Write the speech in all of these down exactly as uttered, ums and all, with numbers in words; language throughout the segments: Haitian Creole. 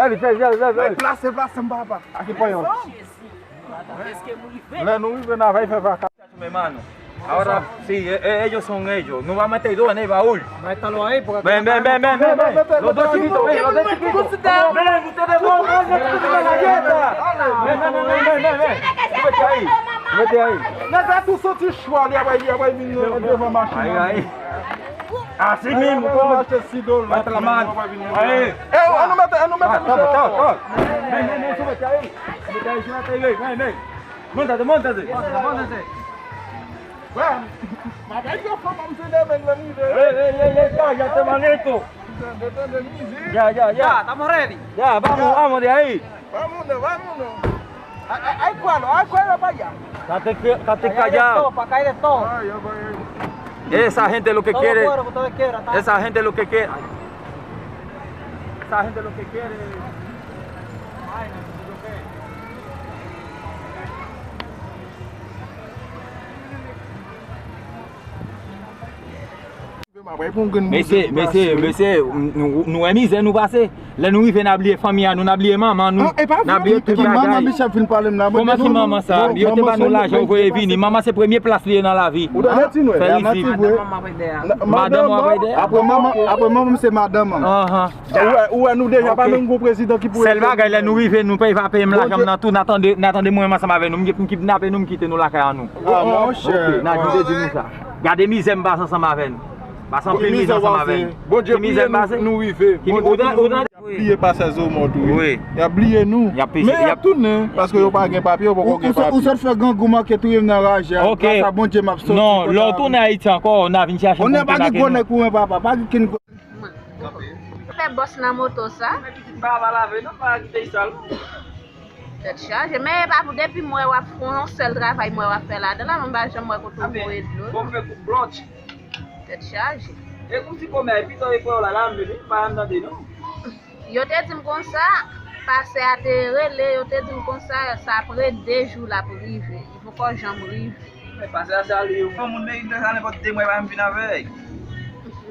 Dale, dale, dale, dale. Plase, plase m, papa. Aquí podemos. Lè nou rive, n a va fè vaka. Mi hermano. Ahora sí, e- e- ellos son ellos. No vamos a meter dos en el baúl. Métalo ahí, porque ven, ven, ven, ven, ven, ven. Los dos chiquitos, ven, los dos chiquitos. Ven, ustedes dos, ven, ven, ven, ven, ven. Ven, ven, ven, ven, ven, ven. Súbete ahí. Súbete ahí. Nèg la tou soti chwa, li ap bay, li ap bay vin nan devan machin nan. Ay, ay. Así mismo, mete la mano. Ahí. Eh, an nou mete, an nou mete misye. Ven, ven, ven, súbete ahí. Súbete ahí, súbete ahí, ven, ven. Móntate, móntate. Móntate. Wè, bagay yo fò pa m tande men lè m rive. Ey, ey, ey, ey, cállate, manito. Tande, tande mizik. Ya, ya, ya. Ya, estamos ready. Ya, vamos, vamos de ahí. Vámonos, vámonos. Ay, ay, ay, cualo, ay, cualo para allá. Estate callado. Para caer de todo, para caer de todo. Ay, ay, ay. Esa gente lo que quiere. Todo cuero, todo quiero, está. Esa gente lo que quiere. Esa gente lo que quiere. Ay, no, no, no. Mesye, mesye, mesye, nou, nou wè mizè nou pase. Lè nou rive, n a bliye fanmi a nou, n a bliye manman nou, n a bliye tout bagay. Kòman ki manman sa? Yo te ba nou lajan, yo voye vini. Manman se premye plas li ye nan lavi. Fè isit. Madanm w ap ede a. Apre manman, apre manman se madanm an. Ou wè, ou wè nou deja pa menm gon prezidan ki pou... Sèl bagay, lè nou rive, nou pa va peye m lajan m nan tou, n a tande, n a tande mwen menm ansanm avè nou, m gen pou m kidnape nou, m kite nou lakay an nou. Ah, monchè. N a di, di nou sa. Gade mizè m pase ansanm avè nou. Pase anpil mizè ansanm avè nou. Bondye bliye nou, nou rive. Bondye bliye nou. Y ap bliye pase zo mò tou. Wi. Y ap bliye nou. Men y ap tounen, paske yo pa gen papye, yo poko gen papye. Ou sot fè grangou manke touye m nan raje a. Gras a Bondye m ap soti. Non, lè w tounen Ayiti ankò, n a vin chache w pou w tounen. Konnen pa gen gwo nèg pou mwen, papa. Pa gen kenn gwo... Fè bòs nan moto sa. Men pitit pa va lave non, pa kite l sal non. Tèt chaje. Men e pa pou depi m wè w ap fè yon sèl travay, m wè w ap fè ladan la, men m pa janm wè kote w voye dlo non. Bon, fè koup blòch. Tèt chaje. E kouti kòmè, pito e kwè w la, la m vini, pa ann tande non. Yo te di m konsa, pastè a te rele, yo te di m konsa, sa pre de jou l ap rive. Li poko janm rive. Men pastè a se ale yon moun, men sa nenpòt de mwa, pa m vin avè l.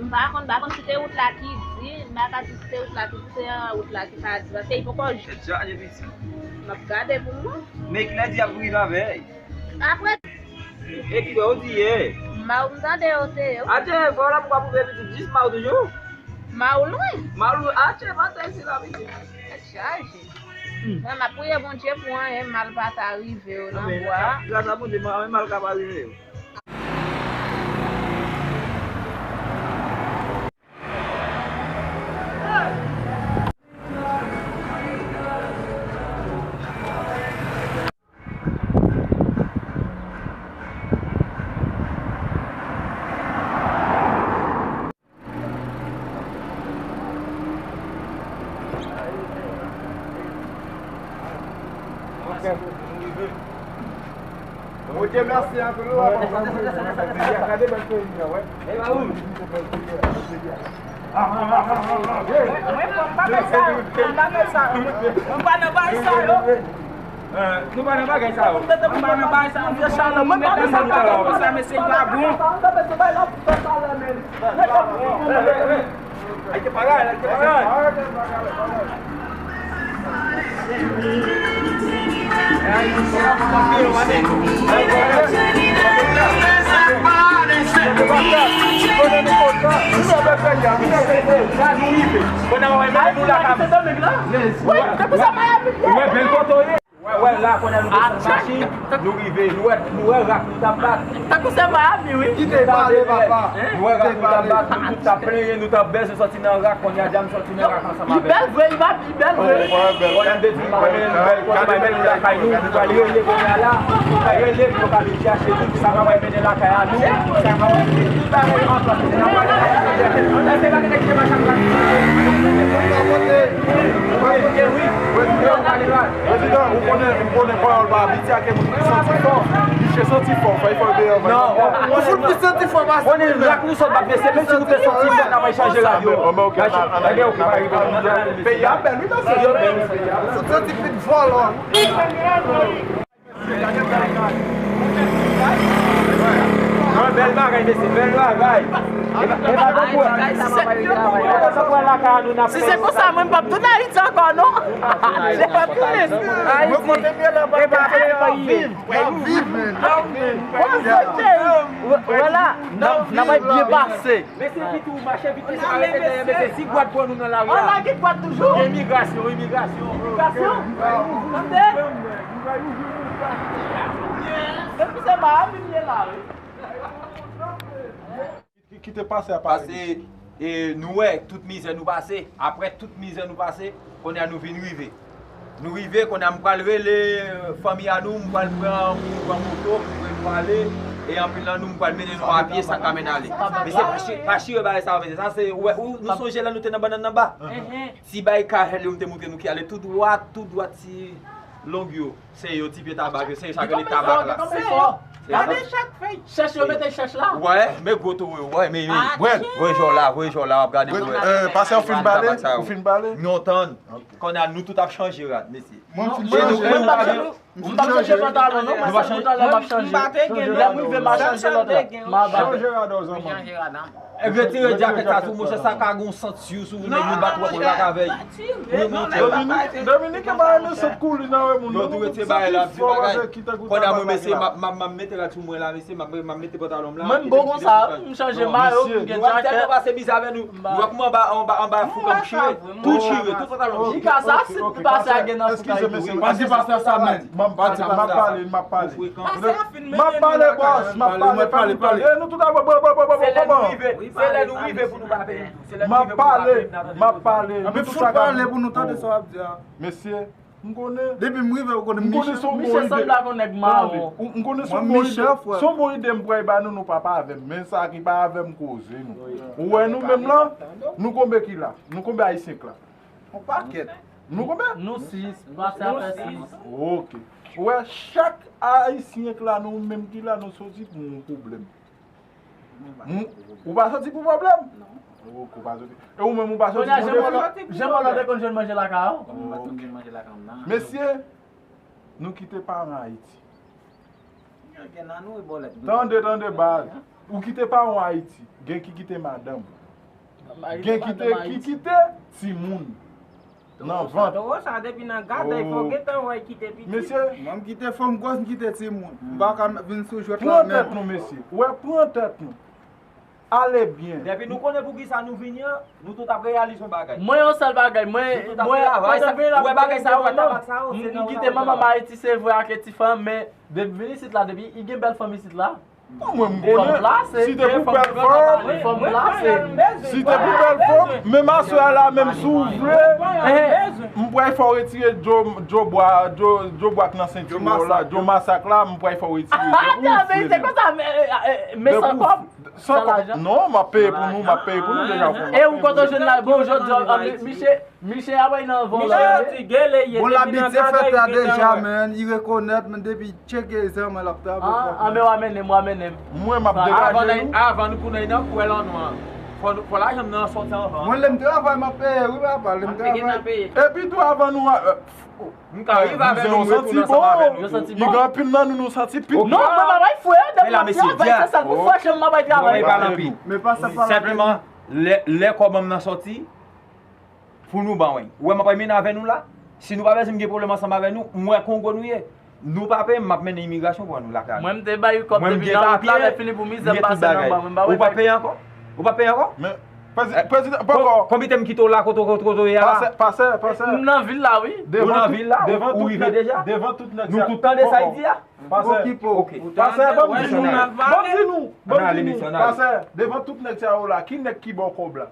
M pa konn, m pa konn si te wout la ki di, m pa ka di si te wout la ki di, se wout la ki pa di, paske li poko... Tèt chaje piti. M ap gade pou m wè. Men kilè di ap rive avè l? Apre. E kilè w di yè? Maw m tande yo te yo. Atè, fò la pou w ka pwouve pitit, jis maw toujou. Maw lwen. Maw lwen, atè, maten si la pitit. Tèt chaje. Mwen, m ap priye Bondye pou anyen mal pa ta rive yo nan bwa a. Gras a Bondye, mal, mal ka pa rive yo. Bondye mèsi anpil wi, papa. Gade bèl peyi a, wè. Mwen, mwen pa fè sa, mwen pa fè sa. Mwen pa nan bagay sa yo. Eh, nou pa nan bagay sa yo. Mwen pa nan bagay sa yo, mesye, sa pa bon. Ay, te parad, ay, te parad. Wè, bèl kote w ye. Wè, wè, la, kounye a nou desann machin, nou rive, nou wè, nou wè rak nou t ap bat. Tankou se Miami, wi. Kite pale, papa. Nou wè rak nou t ap bat, nou tout t ap plenyen, nou t ap bèze sòti nan rak, kounye a, dja m sòti nan rak ansanm avè l. Li bèl vre, li pa pi bèl vre. Kounye a, m te di, nou pa mennen l bèl kote, pa mennen l lakay nou, nou pral rele kounye a la, nou pral rele pou yo ka vin chache nou, sa ka pral mennen lakay a nou, sa ka pral mennen tout bagay an plas, nou pral chache, ann se pa gen nèg ki te mache ak rak. Prezidan, ou konnen, ou konnen pawòl pa abitye ak moun ki santi fò. Misye santi fò, fò, fò deyò. Non, ou fout ki santi fò, pa konnen rak nou sot bat, mesye, menm si nou te santi fò, n ap chanje radyo. Peyi a bèl, wi, mesye. Yo bèl. Fout santi pit vòlò. Bèl bagay, mesye, bèl bagay. E pa, e pa tankou, e pa tankou lakay nou n ap fè. Si se konsa, mwen, m p ap tounen Ayiti ankò, non. Se pa tounen. Ayiti. E pa tounen, non. N ap viv, man. N ap viv. Wè la, n ap, n ap byen pase. Mesye, vit ou mache vit, mesye, pa rete dèyè, mesye. Si gwad pran nou nan lari a. An lage gwad toujou. Imigrasyon, imigrasyon. Imigrasyon. Tande? Depi se Miami m ye la, wi. Ki, ki te pase a pase. Pase, e, nou wè tout mizè nou pase. Apre tout mizè nou pase, kounye a nou vin rive. Nou rive, kounye a m pral rele, e, fanmi a nou, m pral pran, m pran moto, m pral pale, e anpil nan nou, m pral mennen nou a pye, sa k ka mennen ale. Mesye, pa chi-, pa chire bagay sa yo, mesye. Sa se, ou wè, ou, nou sonje lè nou te nan bannann nan ba? Ti bay kajèl yo, m te montre nou ki ale tou dwat, tou dwat ti long yo. Se yo, ti pye tabak yo, se yo, sa k rele tabak la. Gade chak fèy. Chèch yo mete chèch la. Wè, men gwo tou, wè, men, men. Voye jò la, voye jò la, w ap gade pou wè. Pase, ou fin bale? Ou fin bale? Non, tann. Kounye a, nou tout ap chanje rad, mesye. Mwen fin chanje. Mwen pa chanje pantalon, non, mwen sèl pantalon m ap chanje. Lè m rive, m a chanje lòt la. M a bale. Chanje rad, zanmi. Retire djakèt sa sou, monchè, sa ka gon sant sou, sou nèg, nou bat twòp lak avèy. Wi, monchè. Dominiken pa renmen sant kouli nan, wi, moun. Yo tou retire bagay la, ap di bagay. Kounye a mwen, mesye, m ap, m ap, m ap mete rad sou mwen la, mesye, m ap, m ap mete pantalon m la. Mwen, m bon konsa, m chanje mayo, m gen djakèt. Nou ap tèlman pase mizè avè nou. Nou ap anba, anba, anba fouk an chire. Tout chire, tout pantalon chire. Pika sa, si pase a gen nan fouk a. Eskize, mesye. Pase pastè sa, men. M ap pale, m ap pale. M ap pale, bòs, m ap pale, pale, pale. E nou tout ap, bò, bò, bò, bò, bò, bò. Se lè nou rive, se lè nou rive pou nou pa peye. M ap pale, m ap pale. Anpi fout pale pou nou tande sa w ap di a. Mesye, m konnen. Depi m rive, ou konnen m Michè. Michè sanble ak yon nèg mawon. M konnen se yon bon ide. Se yon bon ide m pral ba nou, nou pa pa avè m. Men sa ki pa avè m koze nou. Ou wè nou menm lan, nou konbe ki la? Nou konbe Ayisyen k la? Yon pakèt. Nou konbe? Nou sis, pastè a fè sis. Ok. Ou wè, chak Ayisyen k la, nou menm ki la, nou soti pou yon pwoblèm. M-, ou pa soti pou pwoblèm? Non. Ok, ou pa soti. E ou menm, ou pa soti pou pwoblèm? Kounye a, Jean Paul te konn jwenn manje lakay ou? Mwen pa t konn jwenn manje lakay m nan. Mesye, nou kite paran Ayiti. Tande, tande, baz. Ou kite paran Ayiti, gen ki kite madanm. Gen ki te, ki kite timoun nan vant. Towo sa depi nan gade, fò gentan wè kite pitit. Mesye, mwen m kite fanm gwòs, m kite timoun. M pa ka vin sou jwèt la menm. Pran tèt nou, mesye. Wè, pran tèt nou. Ale byen. Depi nou konnen poukisa nou vini an, nou tout ap reyalize yon bagay. Mwen yon sèl bagay, mwen, mwen, pandan m vini la, m kite manman m Ayiti, se vre, ak ti fanm, men depi m vin isit la, depi i gen bèl fanm isit la, Bon, mwen, m konnen, si te pou bèl fanm, si te pou bèl fanm, menm aswè a la, menm si w vle, m pral fè w retire djo, djo bwa, djo, djo bwa k nan senti w la, djo masak la, m pral fè w retire. Depi w vle menm. Depi w, san kòb, non, m ap peye pou nou, m ap peye pou nou deja. E ou kote w jwenn la, bon, jodi a, Michè, Michè a bay nan van la. Michè di gele ye. Bon, depi l abitye fè sa deja, man. Li rekonèt, men depi tcheke zam, l ap travay. Ah, ah, men w a mennen m, w a mennen m. Mwen, m ap degaje nou. Avan nou pou n al nan kwè lan nwa. Fò, fò lajan m nan sòti anvan. Mwen, lè m travay, m ap peye, wi, papa, lè m travay. Epi tou, avan nou, euh, m ka rive avè nou, m retourne ansanm avè nou tou. Li gen anpil nan nou, nou santi pit. Non, mwen pa bay fwe, depi m ap travay, se sèl pou fwe, jan m pa bay travay. Men pa sa, pa la. Senpleman, lè, lè kòb mwen nan sòti, Pou nou ban, wi. Ou wè m ap mennen avè nou la? Si nou pa bezwen m gen pwoblèm ansanm avè nou, m wè Kongo nou ye. Nou pa peye m, m ap mennen imigrasyon pou nou lakay nou. Mwen, m te bay kòb depi nan wout la, lè fini pou mizè m pase nan ban, mwen m pa wè. Ou pa peye ankò? Ou pa peye ankò? Men, prezidan, prezidan, poko. Konbite m kite w la, kote, kote, kote w ye a la? Pastè, pastè, pastè. M nan vil la, wi. Ou nan vil la? Ou rive deja? Devan tout nèg sa. Nou tout tande sa y di a? Pastè, pastè, ban m di nou, ban m di nou, ban m di nou, pastè, devan tout nèg sa yo la, ki nèg ki ba w kòb la?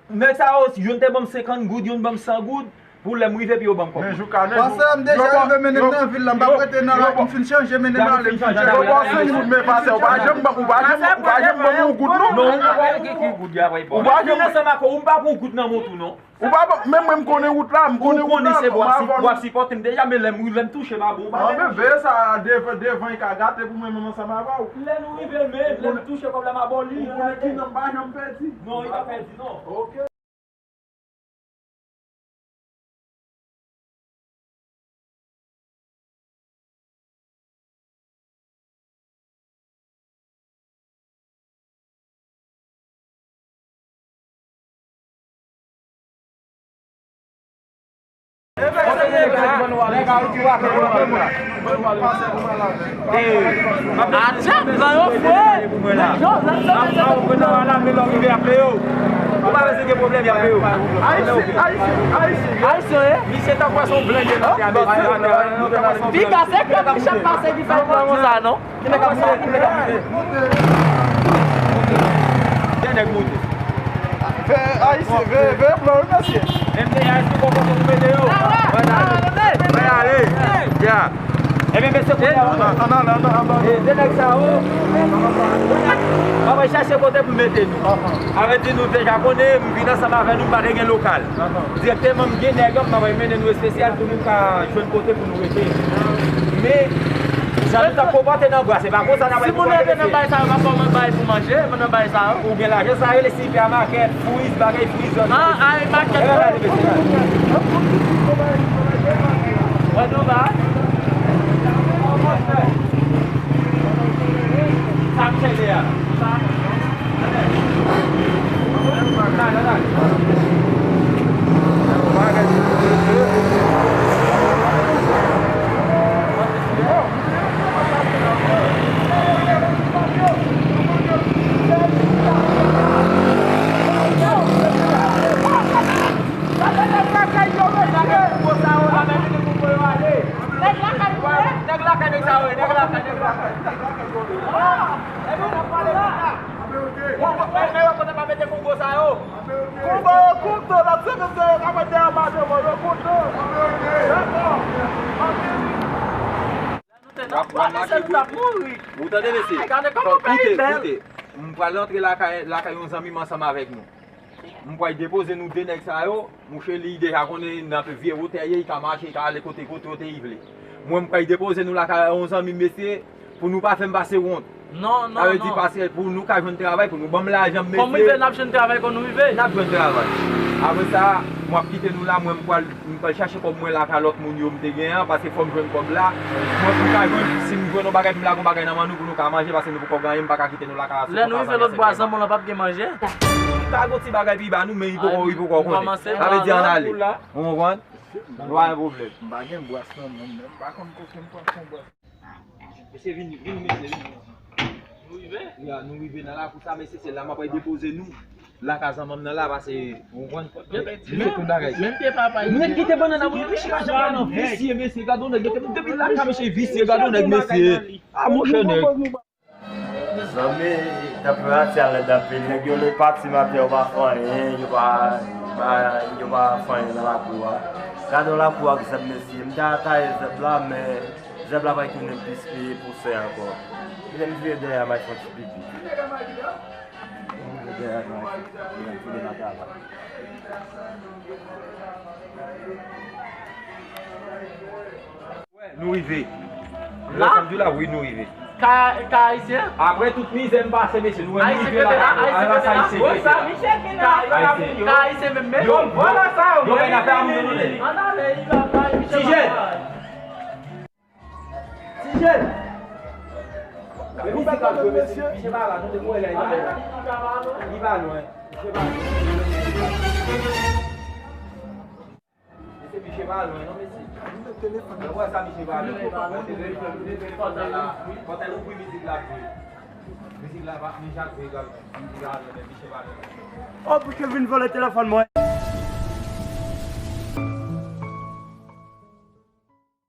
Nèg sa yo, youn te ban m senkant goud, youn ban m san goud, pou lè m rive, pou yo ban m kòb mwen. Men jouka nèg yo, pastè, m deja rive mennen m nan vil la, m p ap rete nan la, m fin chanje, mennen m ale, m fin chanje. Yo ba w senk goud, men pastè, ou pa janm ban, ou pa janm, ou pa janm ban m yon goud, non. Non, ou pa wè ki, ki goud y ap ba w. Ou pa janm ansanm ak ou, m pa pran yon goud nan men w tou, non. Ou pa ban, men mwen, m konnen wout la, m konnen wout la, m avè w. Ou konnen se bò ap sipòte m deja, men lè m, lè m touche m a ba w, ou pa pèdi. Anben, veye sa, devan, devan, li ka gate pou mwen menm ansanm avè w. Lè nou rive, men, lè m touche kòb la, m a ba w li. Ou konnen ki nan m pa janm pèdi. Non, li pa pèdi, non. Ok. Atya, blan yo fre. Ayisyen, Ayisyen, Ayisyen. Misye ta kwè se yon blan ki te nan tè a. Piga se kòb ki chat pase ki fè l pran sa, non? Gen nèg moute. Veye Ayisyen, veye, veye blan wi, mesye. M T A, èske w konn kote pou mete yo? Mwen ale. Mwen ale. Ya. Ebyen, mesye, kounye a, ann ale, ann ale. E de nèg sa yo, mwen pral chache kote pou mete nou. Sa vle di nou deja konnen, m vin ansanm avè nou, m pa te gen lokal. Direkteman, m gen nèg yo, m ap mennen nou espesyal pou nou ka jwenn kote pou nou rete. Men, jan nou t ap konpòte nan bwa, se pa konsa n ap konpòte, mesye. Si moun rete nan bay sa yo, m ap ba w bagay pou manje, nan bay sa yo. Ou gen lajan, sa rele sipèmakèt, Fwiz, bagay Fwiz, zòn. Ah, ay, makèt. Gade, mesye, gade. Wè, nou va. Sa m chèche a. Nèg lakay, nèg lakay, nèg lakay. Epi w ap pale konsa. Bon, bon, men, men yo kote pa mete kongo sa yo. Kongo yo kontan, n ap sèvi de yo, ka mete anba devan yo kontan. Dakò. N ap, n ap mache pou nou. Ou tande, mesye? Gade kòman peyi bèl. Koute, koute. M pral rantre lakay, lakay yon zanmi m ansanm avèk nou. M pral depoze nou de nèg sa yo. Mouche, li deja konnen nan vye wotè ye, li ka mache, li ka ale kote, kote, kote li vle. Mwen, m pral depoze nou lakay yon zanmi, mesye, pou nou pa fè m pase wont. Non, non, non. Sa vle di, paske pou nou ka jwenn travay, pou nou ban m lajan, mesye. Kòm rive, n ap jwenn travay, kòm nou rive. N ap jwenn travay. Apre sa, m ap kite nou la, mwen, m pral, m pral chache kòb mwen lakay lòt moun yo m te gen an, paske fò m jwenn kòb la. Mwen, pou m ka jwenn, si m jwenn yon bagay, pou m lage yon bagay nan men nou, pou nou ka manje, paske nou poko gen anyen, m pa ka kite nou lakay a sou kòb sa. Lè nou rive lòt bwa zanmi w lan p ap gen manje. M ta gon ti bagay pi ba nou, men li poko, li poko konnen. Sa vle di ann ale. Ou konprann? Nou pa gen pwoblèm. M pa gen bwas nan men m, men m pa konn kote m pral pran bwas. Mesye, vini, vini, mesye, vini. Nou rive? Ya, nou rive nan lakou sa, mesye, se la m ap depoze nou. Lakay zanmi m nan la, paske, ou konprann? Mesye, tout bagay. Menm te papa. Nèg ki te bannann ap reflechi, pa janm nan visye, mesye, gade yon nèg, depi, depi lakay misye visye, gade yon nèg, mesye. Ah, monchè, nèg. Mezanmi, tanperatura lèd anpil. Nèg yo lè pati maten, yo pa fè anyen, yo pa, pa, yo pa fè anyen nan lakou a. Gade yon lakou ak zèb, mesye. M ta taye zèb la, men zèb la pral tounen plis pi pousen ankò. Lè m vire dèyè a, m al fè yon ti pipi. M vire dèyè a, m al tounen nan travay. Nou rive. La? Lè samdi la, wi, nou rive. Ka, ka ayisyen? Apre tout mizè m pase, mesye, nou wè nou rive la. Ayisyen kenbe la, ayisyen kenbe la. Ayisyen kenbe la. Ka ayisyen menm, men. Yo, yo, yo, men afè a moun yo, non, men. Ann ale, li pa, pa, Ti Jèn. Ti Jèn. Men mizik la jwe, mesye. Misye pa la, nou te voye la, li pa lwen. Li pa lwen. Misye pa lwen. Mesye, misye pa lwen, non, mesye. Ou wè sa, misye pa lwen. Telefòn nan la. Pantalon pou mizik la jwe. Mizik la pa, misye ap jwe egalman. Mizik la jwe, men misye pa lwen. Oh, pou ke vin vòlè telefòn mwen.